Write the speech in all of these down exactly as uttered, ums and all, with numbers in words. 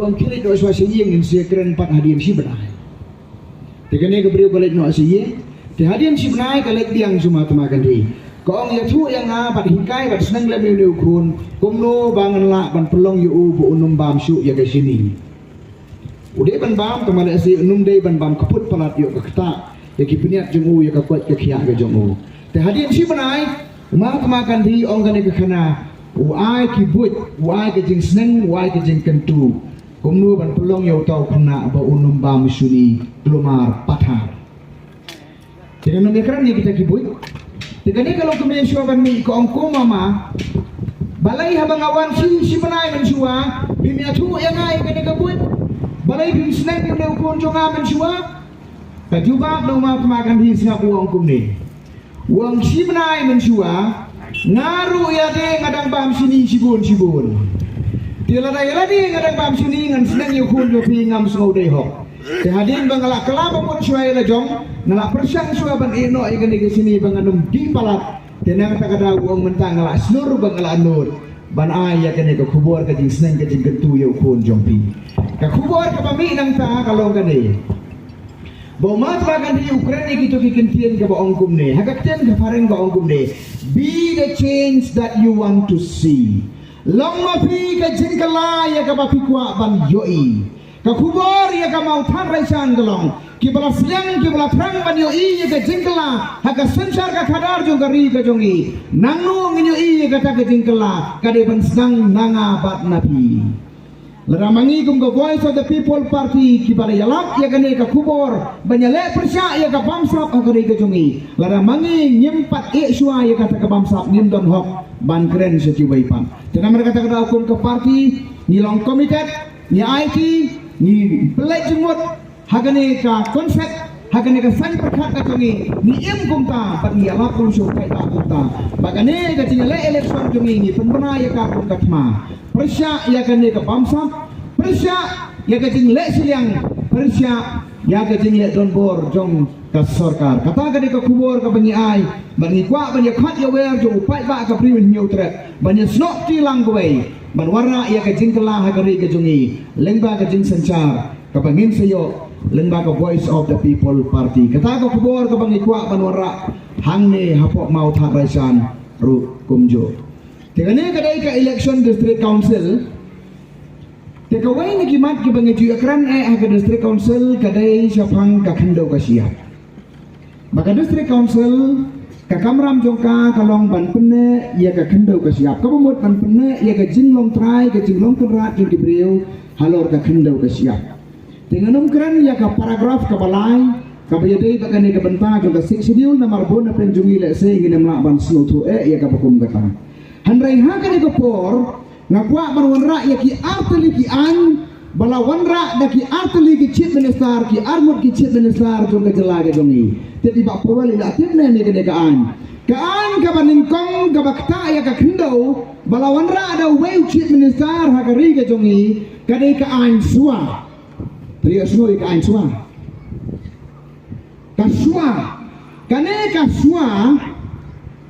Ong khie leit noh shuwa sha ïing, ngin sa kren pat hadien shi bnai. Te kane ka briew ka leit noh sha ïing. Te hadien shi bnai ka leit biang sha u Mahatma Gandhi. Ka ong, ïathuh ïa nga bad hikai bad sneng lem ïa une u khun kumno ba ngan lah ban pynlong ïa u ba un ym bam shuh ïa ka shini. U dei ban bam, tangba lehse un ym dei ban bam kput palat ïa ka ktah, ïa ki bniat jong u, ïa ka koit ka khiah ka jong u. Te hadien shi bnai u Mahatma Gandhi, ong kane ka khana, u ai ki buit, u ai ka jingsneng, u ai ka jingkyntu kumno ban pynlong ïa uta u khynnah ba un ym bam shini, kulmar pathar. Te ngan ym ïakren ïa kita ki buit. Te kane ka long kumne, shuwa ban mih ka ong, ko mama, balei haba nga wan shi, shi bnai mynshuwa phim ïathuh ïa nga ïa kane ka buit? Balei phim sneng ïa une u khun jong nga mynshuwa? Ka jubab na u Mahatma Gandhi, sngap, u ong kumne. U ong, shi bnai mynshuwa nga ruh ïa lade nga dang bam shini shibun shibun. Te lada ïa lade nga dang bam shini, ngan sneng ïa u khun jong phi, ngam sngew dei hok. Te hadien ba nga la kylla ba mut shuwa ïa la jong, nga la pyrshang shuwa ban ïeh noh ïa kane ka shini ba ngan ym dih palat. Te na kata ka daw u ong, mynta nga la shlur ba nga la nud ban ai ïa kane ka khubor ka jingsneng ka jingkyntu ïa u khun jong phi. Ka khubor kaba mih nangta ka long kane, ba u Mahatma Gandhi u kren ïa kito ki kyntien kaba ong kumne. Ha ka ktien ka phareng ka ong kumne: Be the change that you want to see. Long ma phi ka jingkylla ïa kaba phi kwah ban ïohi. Ka khubor ïa ka Mawthadraishan ka long, kiba la sliang, kiba la thrang ban ïohi ïa ka jingkylla ha ka synshar ka khadar jong ka ri ka jong ngi, nangno ngin ïohi ïa kata ka jingkylla? Ka dei ban sdang na nga bad na phi. Lada ma ngi kum ka Voice of the People Party kiba la ïalap ïa kane ka khubor ban ïaleh pyrshah ïa ka bamsap ha ka ri ka jong ngi, lada ma ngi ngim pat ïeh shuwa ïa kata ka bamsap, ngim don hok ban kren sha kiwei pat. Te namar kata ka daw kum ka party ngi long committed, ngi aiti, ngi pynleit jingmut ha kane ka concept, ha kane ka saiñ pyrkhat ka jong ngi, ngi im kumta bad ngi ïalap kum shu paidbah kumta. Ba kane ka jingïaleh election jong ngi, ngi pynbna ïa ka kum ka thma. Pyrshah ïa kane ka bamsap, pyrshah ïa ka jingleh shiliang, pyrshah ïa ka jingleh donbor jong ka sorkar. Kata ka dei ka khubor kaba ngi ai, bad ngi kwah ban ïa khot ïa wer jong u paidbah ka Bri u Hynñiewtrep ban ïa snoh kti lang kawei ban wanrah ïa ka jingkylla ha ka ri ka jong ngi lyngba ka jingsynshar kaba ngin sa ïoh lyngba ka Voice of the People Party. Kata ka khubor kaba ngi kwah ban wanrah hangne hapoh Mawthadraishan ruh kumjuh. Te kane ka dei ka election District Council. Te kawei na ki mat kiba ngi ju ïakren eh ha ka District Council ka dei shaphang ka khyndew ka shyiap. Ba ka District Council ka kamram jong ka ka long ban pynneh ïa ka khyndew ka shyiap, kaba mut ban pynneh ïa ka jinglong trai, ka jinglong kynrad jong ki briew halor ka khyndew ka shyiap. Te ngan ym kren ïa ka paragraph kaba lai kaba ïadei bad kane ka bynta jong ka Sixth Schedule, namar bun na pdeng jong ngi lehse ngin ym lah ban sngewthuh eh ïa kaba kum kata. Hynrei ha kane ka por nga kwah ban wanrah ïa ki artylli ki aiñ ba la wanrah da ki artylli ki Chief Minister, ki arngut ki Chief Minister jong ka jylla ka jong ngi. Te i Bah Powell i la tip ne em ïa kane ka aiñ? Ka aiñ kaba nyngkong kaba ktah ïa ka khyndew ba la wanrah da uwei u Chief Minister ha ka ri ka jong ngi ka dei ka aiñ SWA. Te ïa sngew ïa ka aiñ SWA. Ka SWA, kane ka SWA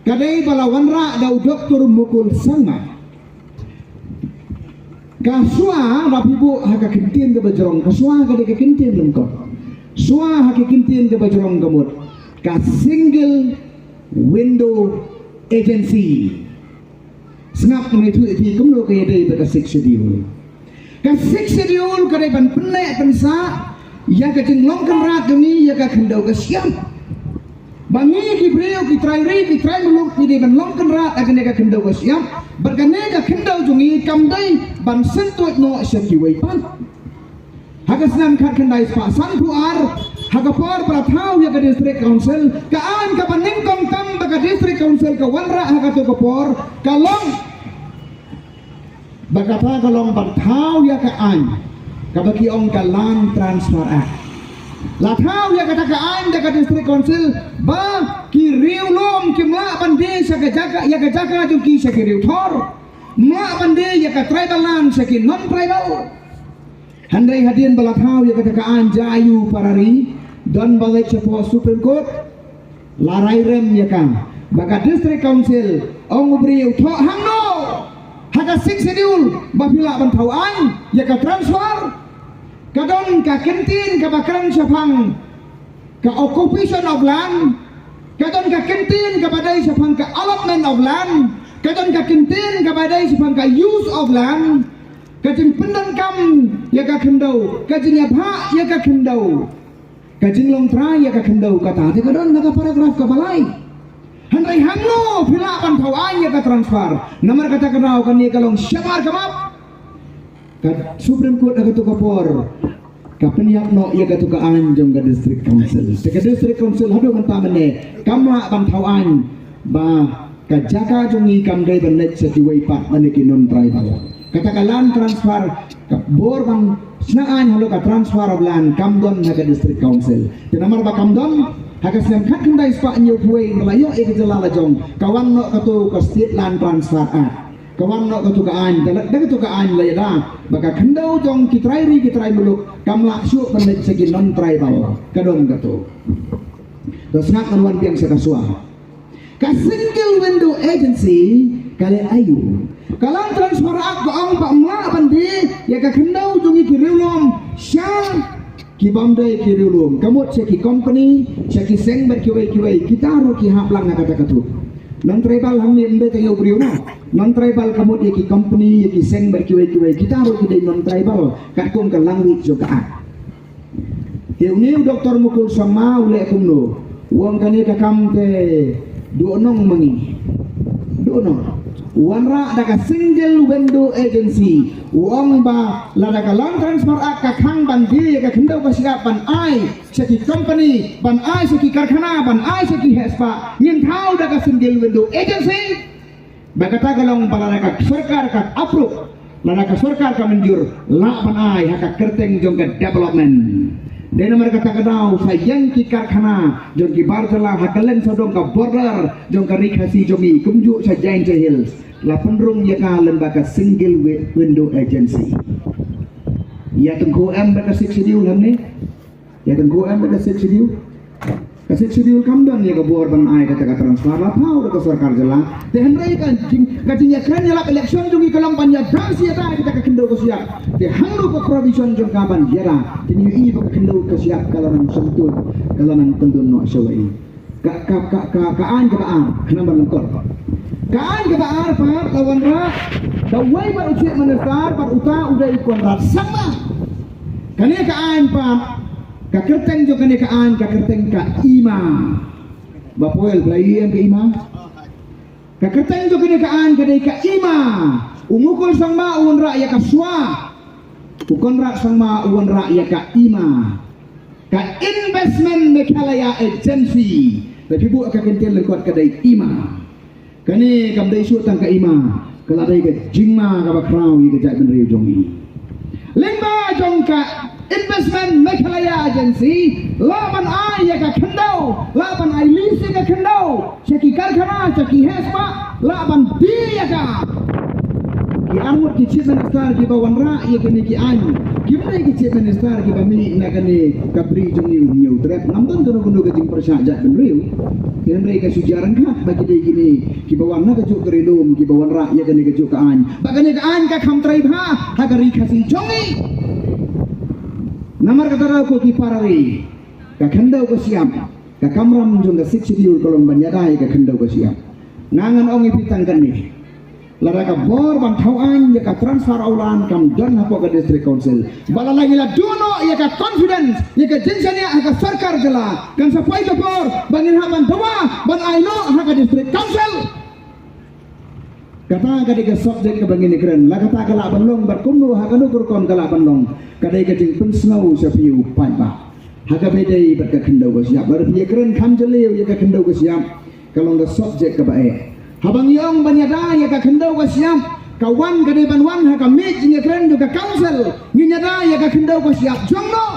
ka dei ba la wanrah da u Doktor Mukul Sangma. Ka SWA, ba phi buh ha ka kyntien kaba jrong, ka SWA ka dei ka kyntien lyngkot. SWA ha ka kyntien kaba jrong ka mut ka Single Window Agency. Sngap, nga ïathuh ïa phi kumno ka ïadei bad ka Sixth Schedule. Ka Sixth Schedule ka dei ban pynneh pynsah ïa ka jinglong kynrad jong ngi ïa ka khyndew ka shyiap. Ba ngi ki briew, ki trai ri, ki trai muluk, ngi dei ban long kynrad ha kane ka khyndew ka shyiap. Bad kane ka khyndew jong ngi kam dei ban syntuid noh sha kiwei pat. Ha ka snem khatkhyndai spah sanphew ar, ha ka por ba la thaw ïa ka District Council, ka aiñ kaba nyngkong tam ba ka District Council ka wanrah ha kato ka por ka long, ba kata ka long ban thaw ïa ka aiñ kaba ki ong ka Land Transfer Act. La thaw ïa kata ka aiñ da ka District Council ba ki riewlum kim lah ban die sha ka jaka, ïa ka jaka jong ki sha ki riewthor. Ym lah ban die ïa ka tribal land sha ki non-tribal. Hynrei hadien ba la thaw ïa kata ka aiñ, jia aiu para ri, don ba leit shapoh Supreme Court, la rai rem ïa ka, ba ka District Council, ong u briew, thoh hangno? Ka Sixth Schedule ba phi lah ban thaw aiñ ïa ka transfer, ka don ka kyntien kaba kren shaphang ka occupation of land, ka don ka kyntien kaba dei shaphang ka allotment of land, ka don ka kyntien kaba dei shaphang ka use of land, ka jingpyndonkam ïa ka khyndew, ka jingïabhah ïa ka khyndew, ka jinglong trai ïa ka khyndew, kata te ka don ha ka paragraph kaba lai. Hynrei hangno phi lah ban thaw aiñ ïa ka transfer? Namar kata ka daw kane ka long shabar ka map. Ka Supreme Court ha kato ka por ka pynïap noh ïa kato ka aiñ jong ka District Council. Te ka District Council haduh mynta mynne kam lah ban thaw aiñ ba ka jaka jong ngi kam dei ban leit sha kiwei pat, mane ki non tribal. Kata ka land transfer, ka bor ban shna aiñ halor ka transfer of land kam don ha ka District Council. Te namar ba kam don, ha ka snem khatkhyndai spah hynñiewphew wei ba la ïoh ïa ka jylla la jong, ka wan noh kato ka State Land Transfer Act. Ka wan noh kato ka aiñ, da la, da kato ka aiñ la ïada ba ka khyndew jong ki trai ri ki trai muluk kam lah shuh ban leit sha ki non tribal. Ka don kato. To sngap ngan wan biang sha ka shuwa. Ka Single Window Agency ka leh aïu? Ka Land Transfer Act ka ong ba ym lah ban die ïa ka khyndew jong ngi ki riewlum sha ki bym dei ki riewlum, ka mut sha ki company, sha ki seng bad kiwei kiwei, kita ruh ki hap lang ha kata ka thup. Non tribal hangne ym dei tang ïa u briew noh. Non tribal ka mut ïa ki company, ïa ki seng bad kiwei kiwei, kita ruh ki dei non tribal katkum ka language jong ka Act. Te une u Doctor Mukul Sangma u leh kumno? U ong kane ka kam te duh nong ma ngi. Duh nong. U wanrah da ka Single Window Agency. U ong ba lada ka Land Transfer Act ka khang ban die ïa ka khyndew ka shyiap ban ai sha ki company, ban ai sha ki karkhana, ban ai sha ki heh spah, ngin thaw da ka Single Window Agency. Ba kata ka long ba lada ka sorkar ka approve, lada ka sorkar ka mynjur, lah ban ai ha ka kyrteng jong ka development. Dei namar kata ka daw sa ïeng ki karkhana jong ki bar jylla ha kylleng sawdong ka border jong ka Ri Khasi jong ngi, kumjuh sha Jaintia Hills, la pynrung ïa ka lyngba ka Single Wi-, Window Agency. Ïa tyngkhuh em bad ka Sixth Schedule hangne? Ïa tyngkhuh em bad ka Sixth Schedule? Ka Sixth Schedule kam don ïa ka bor ban ai kata ka transfer, la thaw da ka sorkar jylla. Te hynrei ka jing, ka jingïakren ïalap election jong ngi ka long ban ïada shi ïada ïa kata ka khyndew ka shyiap. Te hangno ka provision jong ka ban ïada? Te ngi ïohi ba ka khyndew ka shyiap ka la nang shongtut, ka la nang kyndon noh shawei. Ka, ka, ka, ka, ka aiñ kaba ar, khnang ban lyngkot. Ka aiñ kaba ar pat la wanrah da uwei pat u Chief Minister, bad uta u dei u Conrad Sangma. Kane ka aiñ pat, ka kyrteng jong kane ka aiñ, ka kyrteng ka IMA. Bah Paul, phi la ïohi em ka IMA? Ka kyrteng jong kane ka aiñ ka dei ka IMA. U Mukul Sangma u wanrah ïa ka SWA. U Conrad Sangma u wanrah ïa ka IMA. Ka Investment Meghalaya Agency. Lada phi buh ka kyntien lyngkot ka dei IMA. Kane kam dei shuh tang ka IMA, ka la dei ka jingma kaba khraw ïa ka jaitbynriew jong ngi. Lyngba jong ka Investment Meghalaya Agency, lah ban ai ïa ka khyndew, lah ban ai lease ïa ka khyndew sha ki karkhana, sha ki heh spah, lah ban die ïa ka. Ki arngut ki Chief Minister kiba wanrah ïa kine ki aiñ, kim dei ki Chief Minister kiba mih na kane ka bri jong ngi u Hynñiewtrep. Ngam don kano kano ka jingpyrshah jaitbynriew. Hynrei ka shu jia ryngkat ba ki dei kine kiba wan na kajuh ka ri lum, kiba wanrah ïa kane kajuh ka aiñ. Ba kane ka aiñ ka kham trei bha ha ka Ri Khasi jong ngi. Namar kata ruh ko ki para ri, ka khyndew ka shyiap, ka kamram jong ka Sixth Schedule ka long ban ïada ïa ka khyndew ka shyiap. Nga ngan ong ïa phi tang kane. Lada ka bor ban thaw aiñ ïa ka transfer of land kam don hapoh ka District Council, ba lada ngi la duh noh ïa ka confidence, ïa ka jingshaniah ha ka sorkar jylla, kan sa poi ka por ba ngin hap ban dawa ban ai noh ha ka District Council. Kata ka dei ka subject kaba ngin ïakren. La kata ka lah ban long bad kumno, ha kano ka rukom ka lah ban long, ka dei ka jingpynsngew sha phi u paidbah. Ha kaba ïadei bad ka khyndew ka shyiap, lada phi ïakren kham jylliew ïa ka khyndew ka shyiap, ka long ka subject kaba eh. Haba ngi ong ban ïada ïa ka khyndew ka shyiap, ka wan, ka dei ban wan ha ka miej jingïakren jong ka council, ngin ïada ïa ka khyndew ka shyiap jong no.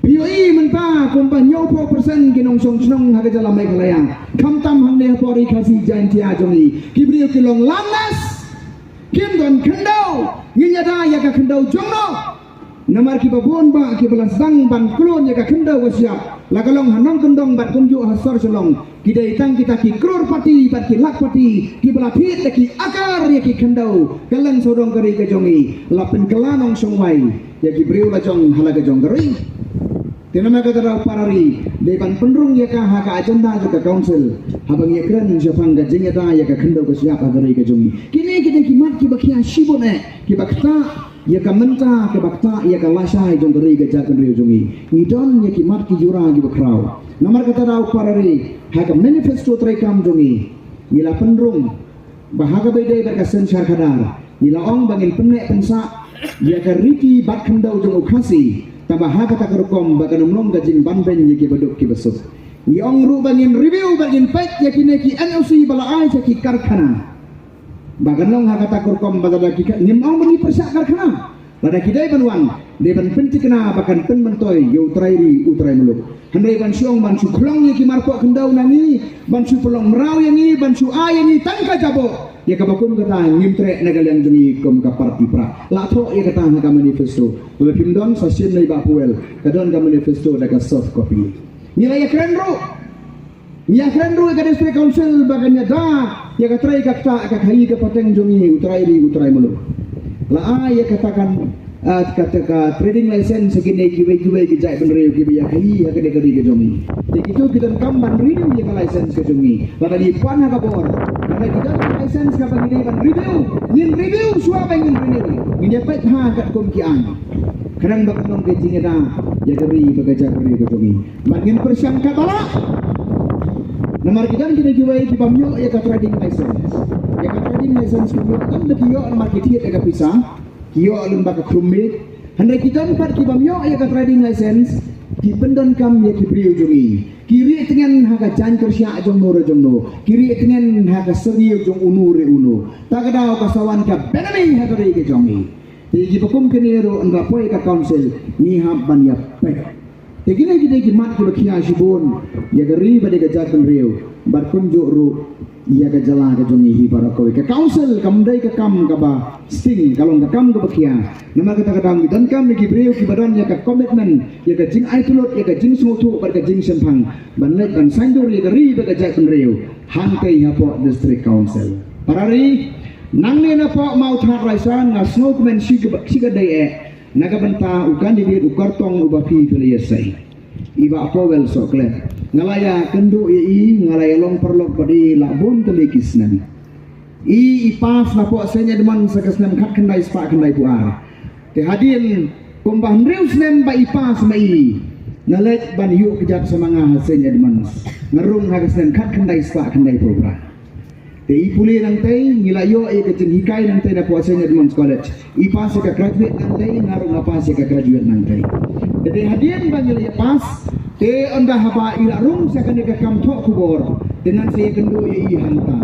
Phi ïohi mynta kumba hynñiewphew percent ki nongshong shnong ha ka jylla Meghalaya, khamtam hangne hapoh Ri Khasi Jaintia jong ngi, ki briew ki long landless, kim don khyndew, ngin ïada ïa ka khyndew jong no. Namar kiba bun bah kiba la sdang ban klun ïa ka khyndew ka shyiap, La ka long ha nongkyndong bad kumjuh ha sor Shillong, ki dei tang kita ki crorepati bad ki lakhpati kiba la thied da ki akar ïa ki khyndew. Ka long sawdong ka ri ka jong ngi, la pynkylla nongshong wai ïa ki briew la jong ha la ka jong ka ri. Te namar kata da para ri, dei ban pynrung ïa ka ha ka agenda jong ka council, haba ngi ïakren shaphang ka jingïada ïa ka khyndew ka shyiap ha ka ri ka jong ngi. Kine ki dei ki mat kiba khia shibun eh, kiba ktah ïa ka mynta, kiba ktah ïa ka lashai jong ka ri ka jaitbynriew jong ngi. Ngi don ïa ki mat ki jura kiba khraw. Namar kata da para ri, ha ka manifesto treikam jong ngi, ngi la pynrung ba ha kaba ïadei bad ka synshar khadar, ngi la ong ba ngin pynneh pynsah ïa ka riti bat khyndew jong u Khasi, tangba ha kata ka rukom ba kan ym long ka jingbanbeiñ ïa kiba duk kiba suk. Ngi ong ruh ba ngin review bad ngin peit ïa kine ki N O C ba la ai sha ki karkhana. Ba kan long ha kata ka rukom ba lada ki ka, ngim ong ba ngi pyrshah karkhana. Lada ki dei ban wan, dei ban pynthikna ba kan pynmyntoi ïa u trai ri u trai muluk. Hynrei ban shu ong ban shu khlong ïa ki marpoh khyndew na ngi, ban shu pynlong mraw ïa ngi, ban shu ai ïa ngi tang ka jaboh, ïa kaba kum kata ngim treh na ka liang jong ngi kum ka party pra. La thoh ïa kata ha ka manifesto. Lada phim don sa shim na i Bah Powell, ka don ka manifesto da ka soft copy. Ngi la ïakren ruh. Ngi ïakren ruh ïa ka District Council ba kan ïada ïa ka trei ka ktah ka khaïi ka pateng jong ngi u trai ri u trai muluk. La ai ïa kata kan, ah, kata ka trading license ha kine kiwei kiwei ki jaitbynriew kiba ïa khaïi ha kane ka ri ka jong ngi. Te kito ki donkam ban renew ïa ka license ka jong ngi. Lada ngi pan ha ka bor, lada ki don ka license kaba ngi dei ban renew, ngin renew shuwa ba ngin renew. Ngin ïa peit ha katkum ki aiñ. Khnang ba kan long ka jingïada ïa ka ri bad ka jaitbynriew ka jong ngi. Bad ngin pyrshang katba lah. Namar ki don kine kiwei ki bym ïoh ïa ka trading license. Ïa ka trading license ki ïoh, tang ba ki ïoh namar ki thied ïa ka pisa, ki ïoh lyngba ka khrum miej. Hynrei ki don pat ki bym ïoh ïa ka trading license, ki pyndonkam ïa ki briew jong ngi. Ki rieh tngen ha ka jaiñ kyrshiah jong no re jong no. Ki rieh tngen ha ka syrngiew jong uno re uno. Ta ka daw ka sa wan ka benami ha ka ri ka jong ngi. Te kiba kum kine ruh ynda poi ka council ngi hap ban ïa peit. Te kine ki dei ki mat kiba khia shibun ïa ka ri bad ïa ka jaitbynriew bad kumjuh ruh ïa ka jylla ka jong ngi hi baroh kawei. Ka council kam dei ka kam kaba sting, ka long ka kam kaba khia. Namar kata ka daw ngi donkam ïa ki briew kiba don ïa ka commitment, ïa ka jingaityllut, ïa ka jingsngewthuh bad ka jingshemphang ban leit ban saiñdur ïa ka ri bad ka jaitbynriew hangtei hapoh District Council. Para ri, nangne napoh Mawthadraishan nga sngewkmen shi ka, shi ka dei eh na ka bynta u candidate u kyrtong uba phi phi la ïasei, i Bah Powell Sohkhlet. Nga la ïakynduh ïa i, nga la ïalong paralok bad i la bun tylli ki snem. I, i pass napoh Saint Edmunds ha ka snem khatkhyndai spah khyndaiphew ar. Te hadien kumba hynriew snem ba i pass ma i, nga leit ban ïuh kjat sa ma nga ha Saint Edmunds. Nga rung ha ka snem khatkhyndai spah khyndaiphew phra. Te i pule nangtei, ngi la ïoh ïa ka jinghikai nangtei napoh Saint Edmunds College. I pass ïa ka graduate nangtei, nga ruh nga pass ïa ka graduate nangtei. Te hadien ba ngi la ïa pass, te ynda haba i la rung sha kane ka kam thoh khubor, te ngan sa ïakynduh ïa i hangta.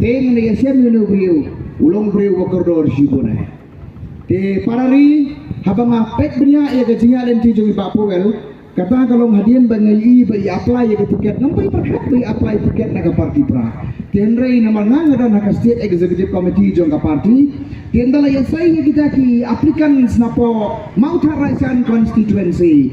Te ngan ïashem ïa une u briew, u long u briew uba kordor shibun eh. Te para ri, haba nga peit bniah ïa ka jingïaid lynti jong i Bah Powell, kata ka long hadien ba nga ïohi ba i apply ïa ka tiket, ngam poi pyrkhat ba i apply tiket na ka party pra. Te hynrei namar nga nga don ha ka State Executive Committee jong ka party, te ynda la ïasei ïa kita ki applicants napoh Mawthadraishan constituency,